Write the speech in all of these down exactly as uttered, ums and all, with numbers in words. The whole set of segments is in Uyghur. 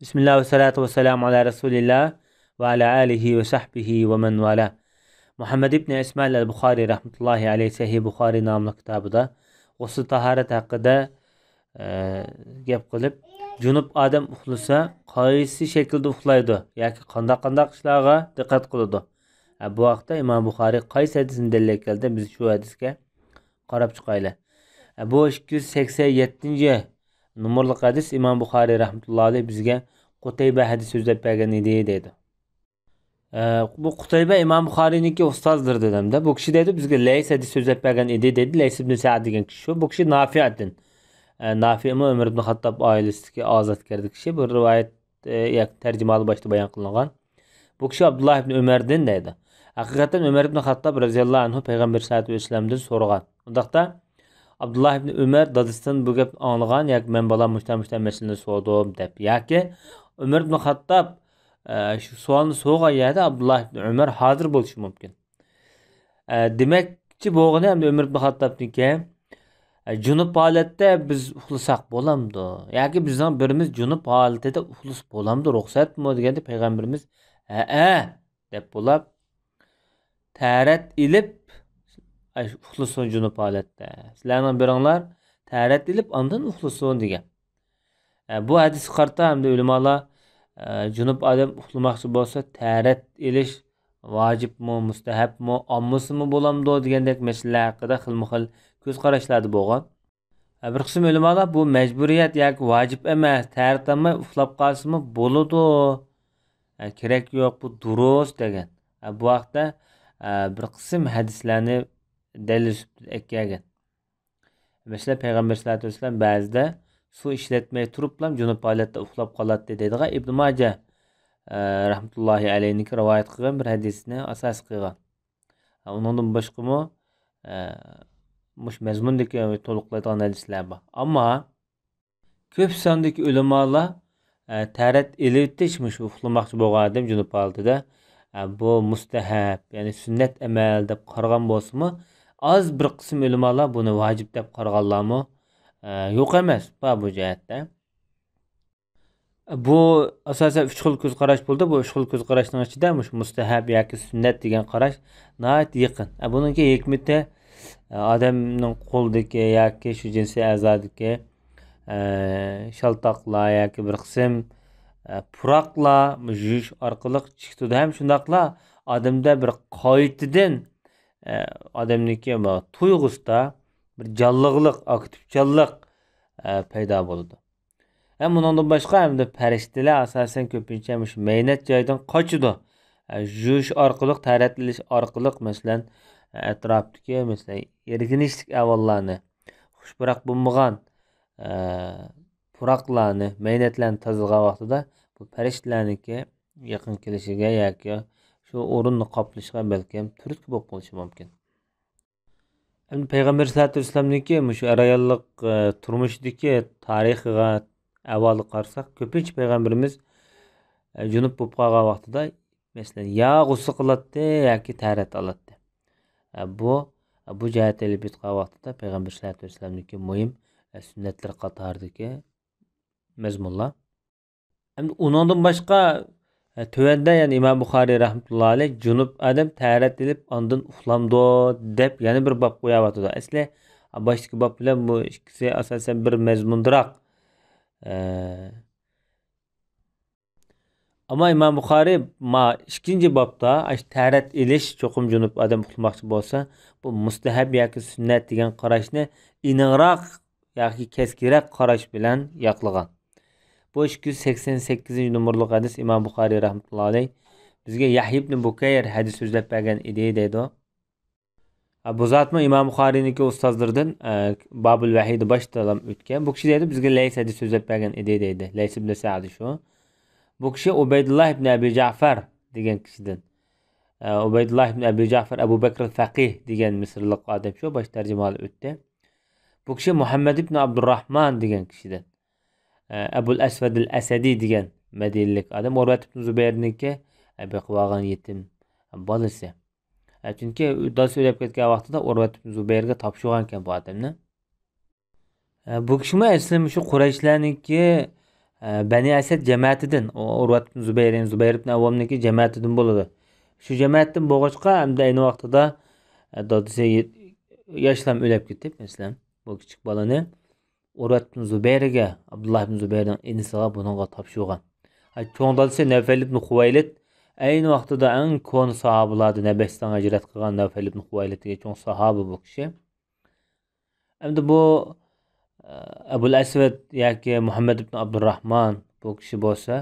بىسمىللا ۋەسسالاتۇ ۋەسسالامۇ ئالا رەسۇلىللا ۋە ئالا ئالىھى ۋە سەھبىھى ۋە مەن ۋالا. مۇھەممەد ئىبنى ئىسمائىل ئەل بۇخارى رەھمەتۇللاھى ئەلەيھ سەھىھ بۇخارى ناملىق كىتابىدا غۇسۇل تاھارەت ھەققىدە، ئە، گەپ قىلىپ، جۇنۇپ ئادەم ئۇخلىسا قايسى شەكىلدە ئۇخلايدۇ ياكى قانداق قانداق ئىشلارغا دىققەت قىلىدۇ؟ ئە، بۇ ھەقتە ئىمام بۇخارى قايسى ھەدىسنى دەلىل كەلتۈردى؟ بىز شۇ ھەدىسكە قاراپ چىقايلى. ئە، بۇ ئىككى يۈز سەكسەن يەتتىنچى نومۇرلۇق ھەدىس ئىمام بۇخارى رەھمەتۇللاھى ئەلەيھ بىزگە قۇتەيبە ھەدىس سۆزلەپ بەرگەن ئىدى دەيدۇ. ئە، بۇ قۇتەيبە ئىمام بۇخارىنىڭكى ئۇستازلىرىدىن ھەمدە بۇ كىشى دەيدۇ، بىزگە لەيس ھەدىس سۆزلەپ بەرگەن ئىدى دەيدۇ. لەيس ئىبنى سەئد دېگەن كىشى شۇ. بۇ كىشى نافىئدىن. ئە، نافىئمۇ ئۆمەر ئىبن خاتتاب ئائىلىسىدىكى ئازادكەردە كىشى. بۇ رىۋايەت، ئە، ياكى تەرجىمىھالى باشتا بايان قىلىنغان. بۇ كىشى ئابدۇللا ئىبنى ئۆمەردىن دەيدۇ. ھەقىقەتەن ئۆمەر ئىبنى خاتتاب رەزىياللاھۇ ئەنھۇ پەيغەمبەر سەللەللاھۇ ئەلەيھى ۋەسەللەمدىن سورىغان. ئۇنداقتا ئابدۇللا ئىبنى ئۆمەر دادىسىدىن بۇ گەپنى ئاڭلىغان ياكى مەن بالام مۇشتا مۇشتا مەسىلىنى سورىدىم دەپ ياكى ئۆمەر ئىبنى خاتتاب، ئە، شۇ سوئالنى سورىغان يەردە ئابدۇللا ئىبنى ئۆمەر ھازىر بولۇشى مۇمكىن. ئە، دېمەكچى بولغىنى ئەمدى ئۆمەر ئىبنى خاتتابنىڭكى، ئە، جۇنۇپ ھالەتتە بىز ئۇخلىساق بولامدۇ؟ ياكى بىزنىڭ بىرىمىز جۇنۇپ ھالىتىدە ئۇخلىسا بولامدۇ؟ رۇخسەتمۇ؟ دېگەندە پەيغەمبىرىمىز، ھەئە، دەپ بولۇپ، تەھارەت ئېلىپ، ئاي، ئۇخلىسۇن جۇنۇپ ھالەتتە. سىلەرنىڭ بىرىڭلار تەھارەت ئېلىپ، ئاندىن ئۇخلىسۇن دېگەن. ئە، بۇ ھەدىسكە قارىتا ھەمدە ئۆلىمالار، ئە، جۇنۇپ ئادەم ئۇخلىماقچى بولسا، تەھارەت ئېلىش ۋاجىپمۇ، مۇستەھەبمۇ، ئالمىسىمۇ بولامدۇ دېگەندەك مەسىلىلەر ھەققىدە خىلمۇ خىل كۆز قاراشلاردا بولغان. ئە، بىر قىسىم ئۆلىمالار بۇ مەجبۇرىيەت ياكى ۋاجىپ ئەمەس، تەھارەت ئالماي ئۇخلاپ قالسىمۇ بولىدۇ. ئە، كېرەك يوق، بۇ دۇرۇس دېگەن. ئە، بۇ ھەقتە، ئە، بىر قىسىم ھەدىسلەرنى دەلىل سۈپىتىدە ئەكەلگەن. مەسىلەن، پەيغەمبەر سەللەللاھۇ ئەلەيھى ۋەسەللەم بەزىدە سۇ ئىشلەتمەي تۇرۇپلا جۇنۇپ ھالەتتە ئۇخلاپ قالاتتى دەيدىغان ئىبن ماجە، ئە، رەھمەتۇللاھى ئەلەيھنىڭكى رىۋايەت قىلغان بىر ھەدىسىنى ئاساس قىلغان. ئۇنىڭدىن باشقىمۇ، ئە، مۇشۇ مەزمۇندىكى تولۇقلايدىغان ھەدىسلەر بار. ئەمما كۆپ ساندىكى ئۆلىمالار، ئە، تەھارەت ئېلىۋېتىش، مۇشۇ ئۇخلىماقچى بولغان ئادەم جۇنۇپ ھالىتىدە، ئە، بۇ مۇستەھەب، يەنى سۈننەت ئەمەل دەپ قارىغان بولسىمۇ، ئاز بىر قىسىم ئۆلىمالار بۇنى ۋاجىپ دەپ قارىغانلارمۇ، ئە، يوق ئەمەس، بار بۇ جەھەتتە. بۇ ئاساسەن ئۈچ خىل كۆز قاراش بولدى. بۇ ئۈچ خىل كۆز قاراشنىڭ ئىچىدە مۇشۇ مۇستەھەب ياكى سۈننەت دېگەن قاراش ناھايىتى يېقىن. ئە، بۇنىڭكى ھېكمىتى، ئە، ئادەمنىڭ قولىدىكى ياكى شۇ جىنسىي ئەزادىكى، ئە، شالتاقلار ياكى بىر قىسىم، ئە، پۇراقلار يۇيۇش ئارقىلىق چىقىدۇ. ھەم شۇنداقلا ئادەمدە بىر قايتىدىن، ئە، ئادەمنىڭكى بۇ تۇيغۇسىدا بىر جانلىقلىق، ئاكتىپچانلىق، ئە، پەيدا بولىدۇ. ھەم ئۇنىڭدىن باشقا، ھەمدە پەرىشتىلەر ئاساسەن كۆپىنچە مۇشۇ مەينەت جايدىن قاچىدۇ. ئە، يۇيۇش ئارقىلىق، تەھارەت ئېلىش ئارقىلىق، مەسىلەن، ئەتراپتىكى، مەسىلەن، ئىركىنچلىك ئەھۋاللارنى، خۇش پۇراق بولمىغان، ئە، پۇراقلارنى، مەينەتلەرنى تازىلىغان ۋاقتىدا بۇ پەرىشتىلەرنىڭكى يېقىن كېلىشىگە ياكى شۇ ئورۇننى قاپلىشىغا بەلكىم تۈرتكە بولۇپ قېلىشى مۇمكىن. ئەمدى پەيغەمبەر سەللەللاھۇ ئەلەيھى ۋەسەللەمنىڭكى مۇشۇ ئەر-ئاياللىق، ئە، تۇرمۇشىدىكى تارىخىغا، ئەھۋالىغا قارىساق، كۆپىنچە پەيغەمبىرىمىز، ئە، جۇنۇپ بولۇپ قالغان ۋاقتىدا، مەسىلەن، يا غۇسۇل قىلاتتى ياكى تەھارەت ئالاتتى. ئە، بۇ، بۇ جەھەتتە ئېلىپ ئېيتقان ۋاقتىدا پەيغەمبەر سەللەللاھۇ ئەلەيھى ۋەسەللەمنىڭكى مۇھىم، ئە، سۈننەتلىرى قاتارىدىكى مەزمۇنلار. ئەمدى ئۇنىڭدىن باشقا، ئە، تۆۋەندە يەنە ئىمام بۇخارىي رەھمەتۇللاھى ئەلەيھ جۇنۇپ ئادەم تەھارەت ئېلىپ ئاندىن ئۇخلامدۇ دەپ يەنە بىر باب قويۇۋاتىدۇ. ئەسلى باشتىكى باب بىلەن بۇ ئىككىسى ئاساسەن بىر مەزمۇندىراق. ئە، ئەمما ئىمام بۇخارىي ما ئىككىنچى بابتا ئاشۇ تەھارەت ئېلىش، چوقۇم جۇنۇپ ئادەم ئۇخلىماقچى بولسا، بۇ مۇستەھەب ياكى سۈننەت دېگەن قاراشنى ئېنىقراق ياكى كەسكىنرەك قاراش بىلەن ياقلىغان. بۇ ئىككى يۈز سەكسەن سەككىزىنچى نومۇرلۇق ھەدىس ئىمام بۇخارىي رەھمەتۇللاھى ئەلەيھ بىزگە يەھيا ئىبنى بۇكەير ھەدىس سۆزلەپ بەرگەن ئىدى دەيدۇ. ئە، بۇ زاتمۇ ئىمام بۇخارىينىڭكى ئۇستازلىرىدىن، ئە، بابۇل ۋەھىدە باشتىلا ئۆتكەن. بۇ كىشى دەيدۇ، بىزگە لەيس ھەدىس سۆزلەپ بەرگەن ئىدى دەيدۇ. لەيس ئىبنى سەئد شۇ. بۇ كىشى ئۇبەيدۇللا ئىبنى ئەبى جەفەر دېگەن كىشىدىن. ئە، ئۇبەيدۇللا ئىبنى ئەبى جەفەر ئەبۇ بەكرىل فەقىھ دېگەن مىسىرلىق ئادەم شۇ، باش تەرجىمىھالى ئۆتتى. بۇ كىشى مۇھەممەد ئىبنى ئابدۇرراھمان دېگەن كىشىدىن. ئە، ئەبۇل ئەسۋەدىل ئەسەدى دېگەن مەدىنىلىك ئادەم، ئۇرۋەت ئىبنى زۇبەيرنىڭكى، ئە، بېقىۋالغان يېتىم بالىسى. ئە، چۈنكى دادىسى ئۆلۈپ كەتكەن ۋاقتىدا ئۇرۋەت ئىبنى زۇبەيرگە تاپشۇرغانىكەن بۇ ئادەمنى. ئە، بۇ كىشىمۇ ئەسلى مۇشۇ قۇرەيشلەرنىڭكى، ئە، بەنى ئەسەد جەمەتىدىن، ئۇ ئۇرۋەت ئىبن زۇبەير، يەنى زۇبەير ئىبن ئەۋۋامنىڭكى جەمەتىدىن بولىدۇ. شۇ جەمەتتىن بولغاچقا، ئەمدى ئەينى ۋاقتىدا، ئە، دادىسى يې-، ياشلام ئۆلۈپ كېتىپ، مەسىلەن، بۇ كىچىك بالىنى ئۇرۋەت ئىبن زۇبەيرگە، ئابدۇللا ئىبن زۇبەيرنىڭ ئىنىسىغا بۇنىڭغا تاپشۇرغان. ئە، چوڭ دادىسى نەۋفەل ئىبن خۇۋەيلىد ئەينى ۋاقتىدا ئەڭ كونا ساھابىلاردىن، ھەبەشىستانغا ھىجرەت قىلغان نەۋفەل ئىبن خۇۋەيلىد دېگەن چوڭ ساھابە بۇ كىشى. ئەمدى بۇ، ئە، ئەبۇل ئەسۋەد ياكى مۇھەممەد ئىبن ئابدۇرراھمان بۇ كىشى بولسا،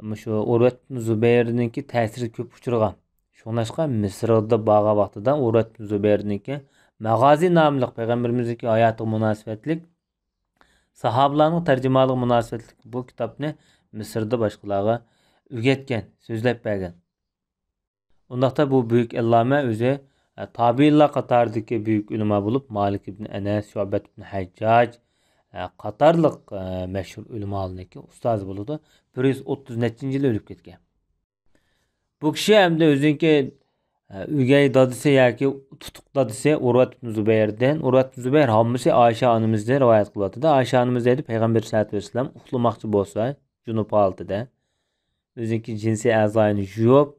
مۇشۇ ئۇرۋەت ئىبن زۇبەيرنىڭكى تەسىرىگە كۆپ ئۇچرىغان. شۇڭلاشقا مىسىردا بارغان ۋاقتىدا ئۇرۋەت ئىبن زۇبەيرنىڭكى ماغازى ناملىق پەيغەمبىرىمىزنىڭكى ھاياتىغا مۇناسىۋەتلىك، ساھابىلارنىڭ تەرجىمانلىقىغا مۇناسىۋەتلىك بۇ كىتابنى مىسىردا باشقىلارغا ئۆگەتكەن، سۆزلەپ بەرگەن. ئۇنداقتا بۇ بۈيۈك ئەللامە ئۆزى، ئە، تابىئىنلار قاتارىدىكى بۈيۈك ئۆلىما بولۇپ، مالىك ئىبن ئەنەس، شۇئبەت ئىبن ھەججاج، ئە، قاتارلىق، ئە، مەشھۇر ئۆلىمالارنىڭكى ئۇستازى بولىدۇ. بىر يۈز ئوتتۇز نەچچىنچى يىلى ئۆلۈپ كەتكەن. بۇ كىشى ئەمدى ئۆزىنىڭكى، ئە، ئۆگەي دادىسى ياكى تۇتۇق دادىسى ئۇرۋەت ئىبن زۇبەيردىن، ئۇرۋەت ئىبن زۇبەير ھاممىسى ئائىشە ئانىمىزدىن رىۋايەت قىلىۋاتىدۇ. ئائىشە ئانىمىز دەيدۇ، پەيغەمبەر سەللەللاھۇ ئەلەيھى ۋەسەللەم ئۇخلىماقچى بولسا، جۇنۇپ ھالىتىدە، ئۆزىنىڭكى جىنسىي ئەزايىنى يۇيۇپ،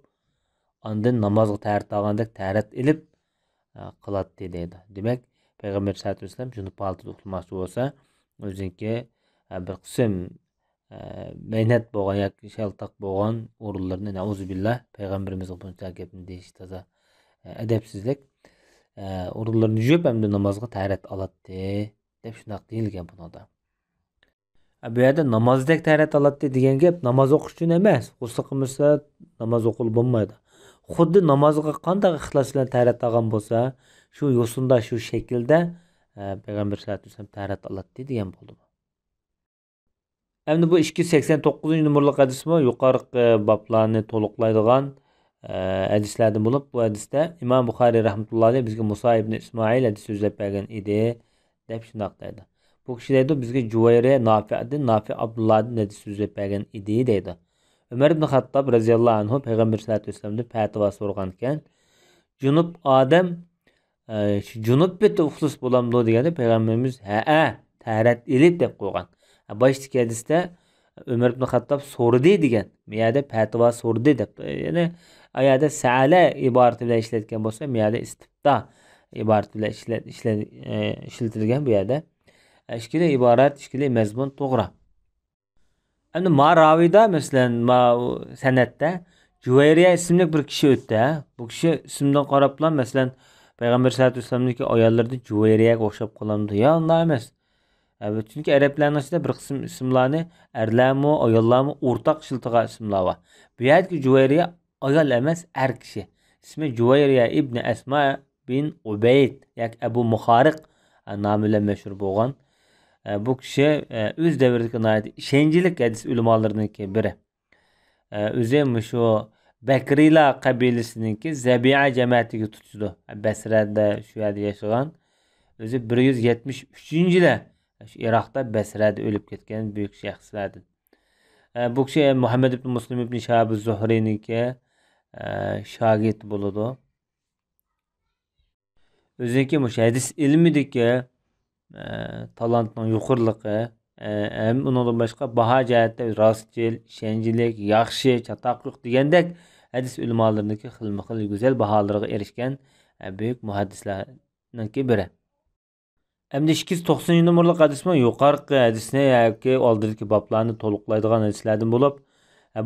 ئاندىن نامازغا تەھارەت ئالغاندەك تەھارەت ئېلىپ، ئە، قىلاتتى دەيدۇ. دېمەك، پەيغەمبەر سەللەللاھۇ ئەلەيھى ۋەسەللەم جۇنۇپ ھالىتىدە ئۇخلىماقچى بولسا، ئۆزىنىڭكى، ئە، بىر قىسىم، ئە، مەينەت بولغان ياكى شالتاق بولغان ئورۇنلىرىنى، نەئۇزۇبىللا، پەيغەمبىرىمىزغا بۇنچە گەپنى دېيىش تازا، ئە، ئەدەپسىزلىك. ئە، ئورۇنلىرىنى يۇيۇپ، ئەمدى نامازغا تەھارەت ئالاتتى، دەپ شۇنداق دېيىلگەن بۇنىڭدا. ئە، بۇ يەردە نامازدەك تەھارەت ئالاتتى دېگەن گەپ ناماز ئوقۇش ئۈچۈن ئەمەس. غۇسل قىلمىسا ناماز ئوقۇلۇپ بولمايدۇ. خۇددى نامازغا قانداق ئىخلاس بىلەن تەھارەت ئالغان بولسا، شۇ يوسۇندا، شۇ شەكىلدە، ئە، پەيغەمبەر سەللەللاھۇ ئەلەيھى ۋەسەللەم تەھارەت ئالاتتى دېگەن بولدى. ئەمدى بۇ ئىككى يۈز سەكسەن توققۇزىنچى نومۇرلۇق ھەدىسمۇ يۇقىرىقى بابلارنى تولۇقلايدىغان، ئە، ھەدىسلەردىن بولۇپ، بۇ ھەدىستە ئىمام بۇخارىي رەھمەتۇللاھى ئەلەيھ بىزگە مۇسا ئىبنى ئىسمائىل ھەدىس سۆزلەپ بەرگەن ئىدى، دەپ شۇنداق دەيدۇ. بۇ كىشى دەيدۇ، بىزگە جۇۋەيرىيە نافىئدىن، نافىئ ئابدۇللاھدىن ھەدىس سۆزلەپ بەرگەن ئىدى، دەيدۇ. ئۆمەر ئىبن خەتتاب رەزىياللاھۇ ئەنھۇ پەيغەمبەر سەللەللاھۇ ئەلەيھى ۋەسەللەمدىن پەتىۋا سورىغانىكەن، جۇنۇپ ئادەم، ئە، شۇ جۇنۇپ پېتى ئۇخلىسا بولامدۇ دېگەندە، پەيغەمبىرىمىز، ھەئە، تەھارەت ئېلىپ، دەپ قويغان. ھە، باشتىكى ھەدىستە ئۆمەر ئىبن خەتتاب سورىدى دېگەن، بۇ يەردە پەتىۋا سورىدى دەپ، يەنى ئايەردە سەئەلە ئىبارىتى بىلەن ئىشلەتكەن بولسا، بۇ يەردە ئىستىپتا ئىبارىتى بىلەن ئىشلەت-، ئىشلەت-، ئە، ئىشلىتىلگەن بۇ يەردە. ئە، ئىككىلى ئىبارەت، ئىككىلى مەزمۇن توغرا. ئەمدى ما راۋىدا، مەسىلەن، ما سەنەدتە جۇۋەيرىيە ئىسىملىك بىر كىشى ئۆتتى، ھە؟ بۇ كىشى ئىسىمدىن قاراپلا، مەسىلەن، پەيغەمبەر سەللەللاھۇ ئەلەيھى ۋەسەللەمنىڭكى ئاياللىرىدىن جۇۋەيرىيەگە ئوخشاپ قالامدۇ؟ يا، ئۇنداق ئەمەس. ئە، چۈنكى ئەرەبلەرنىڭ ئىچىدە بىر قىسىم ئىسىملارنى ئەرلەرمۇ، ئاياللارمۇ ئورتاق ئىشلىتىدىغان ئىسىملار بار. بۇ يەردىكى جۇۋەيرىيە ئايال ئەمەس، ئەر كىشى. ئىسمى جۇۋەيرىيە ئىبنى ئەسما بىن ئۇبەيد ياكى ئەبۇ مۇخارىق، ئە، نامى بىلەن مەشھۇر بولغان. ئە، بۇ كىشى، ئە، ئۆز دەۋرىدىكى ناھايىتى ئىشەنچلىك ھەدىس ئۆلىمالىرىنىڭكى بىرى. ئە، ئۆزى مۇشۇ بەكرىيلار قەبىلىسىنىڭكى زەبىئە جەمەتىگە تۇتىشىدۇ. بەسرەدە شۇ يەردە ياشىغان. ئۆزى بىر يۈز يەتمىش ئۈچىنچى يىلى شۇ ئىراقتا بەسرەدە ئۆلۈپ كەتكەن بۈيۈك شەخسلەردىن. ئە، بۇ كىشى مۇھەممەد ئىبن مۇسلىم ئىبن شىھاب زۇھرىنىڭكى، ئە، شاگىرتى بولىدۇ. ئۆزىنىڭكى مۇشۇ ھەدىس ئىلمىدىكى، ئە، تالانتنىڭ يۇقىرىلىقى، ئە، ھەم ئۇنىڭدىن باشقا باھا جەھەتتە راستچىل، ئىشەنچلىك، ياخشى، چاتاق يوق دېگەندەك ھەدىس ئۆلىمالىرىنىڭكى خىلمۇ خىل گۈزەل باھالىرىغا ئېرىشكەن، ئە، بۈيۈك مۇھەددىسلەرنىڭكى بىرى. ئەمدى ئىككى يۈز توقسىنىنچى نومۇرلۇق ھەدىسمۇ يۇقىرىقى ھەدىسنى ياكى ئالدىدىكى بابلارنى تولۇقلايدىغان ھەدىسلەردىن بولۇپ،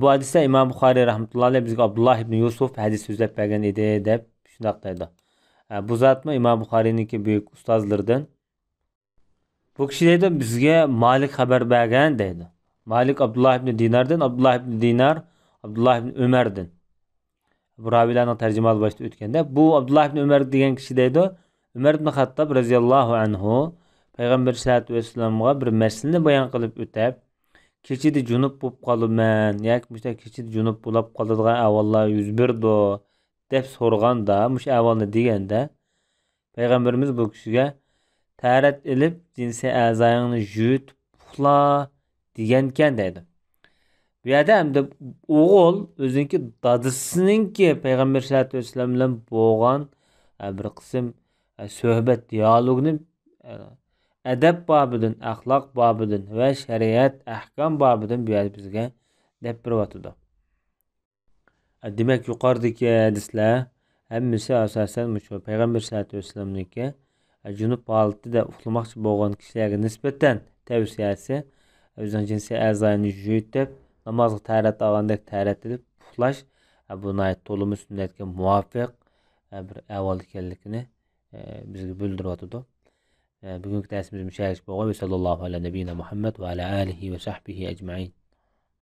بۇ ھەدىستە ئىمام بۇخارىي رەھمەتۇللاھى ئەلەيھ بىزگە ئابدۇللاھ ئىبنى يۈسۈف ھەدىس سۆزلەپ بەرگەن ئىدى، دەپ شۇنداق دەيدۇ. بۇ زاتمۇ ئىمام بۇخارىينىڭكى بۈيۈك ئۇستازلىرىدىن. بۇ كىشى دەيدۇ، بىزگە مالىك خەۋەر بەرگەن دەيدۇ. مالىك ئابدۇللاھ ئىبنى دىناردىن، ئابدۇللاھ ئىبنى دىنار ئابدۇللاھ ئىبنى ئۆمەردىن. بۇ راۋىيلارنىڭ تەرجىمىھالى باشتا ئۆتكەندە، بۇ ئابدۇللاھ ئىبنى ئۆمەر دېگەن كىشى دەيدۇ، ئۆمەر ئىبنى خەتتاب رەزىياللاھۇ ئەنھۇ پەيغەمبەر سەللەللاھۇ ئەلەيھى ۋەسەللەمغا بىر مەسىلىنى بايان قىلىپ ئۆتەپ، كېچىدە جۇنۇپ بولۇپ قالىمەن ياكى مۇشۇنداق كېچىدە جۇنۇپ بولاپ قالىدىغان ئەھۋاللار يۈز بېرىدۇ دەپ سورىغاندا، مۇشۇ ئەھۋالنى دېگەندە، پەيغەمبىرىمىز بۇ كىشىگە، تەھارەت ئېلىپ، جىنسىي ئەزايىڭنى يۇيۇپ ئۇخلا دېگەنكەن دەيدۇ. بۇ يەردە ئەمدى ئوغۇل ئۆزىنىڭكى دادىسىنىڭكى پەيغەمبەر سەللەللاھۇ ئەلەيھى ۋەسەللەم بىلەن بولغان، ئە، بىر قىسىم، ئە، سۆھبەت، دىيالوگنى، ئە، ئەدەپ بابىدىن، ئەخلاق بابىدىن ۋە شەرىئەت ئەھكام بابىدىن بۇ يەردە بىزگە دەپ بېرىۋاتىدۇ. دېمەك، يۇقىرىدىكى ھەدىسلەر ھەممىسى ئاساسەن مۇشۇ پەيغەمبەر سەللەللاھۇ ئەلەيھى ۋەسەللەمنىڭكى جۇنۇپ ھالىتىدە ئۇخلىماقچى بولغان كىشىلەرگە نىسبەتەن تەۋسىيەسى، ئۆزىنىڭ جىنسىي ئەزايىنى يۇيۇۋېتىپ، نامازغا تەھارەت ئالغاندەك تەھارەت ئېلىپ ئۇخلاش، بۇ ناھايىتى تولىمۇ سۈننەتكە مۇۋاپىق بىر ئەھۋال ئىكەنلىكىنى بىزگە بىلدۈرۈۋاتىدۇ. بۈگۈنكى دەرسىمىز مۇشۇ يەرگىچە بولغاي. ۋەسەللاللاھۇ ئەلە نەبىينا مۇھەممەد ۋە ئەلە ئالىھى ۋە سەھبىھى ئەجمەئىن.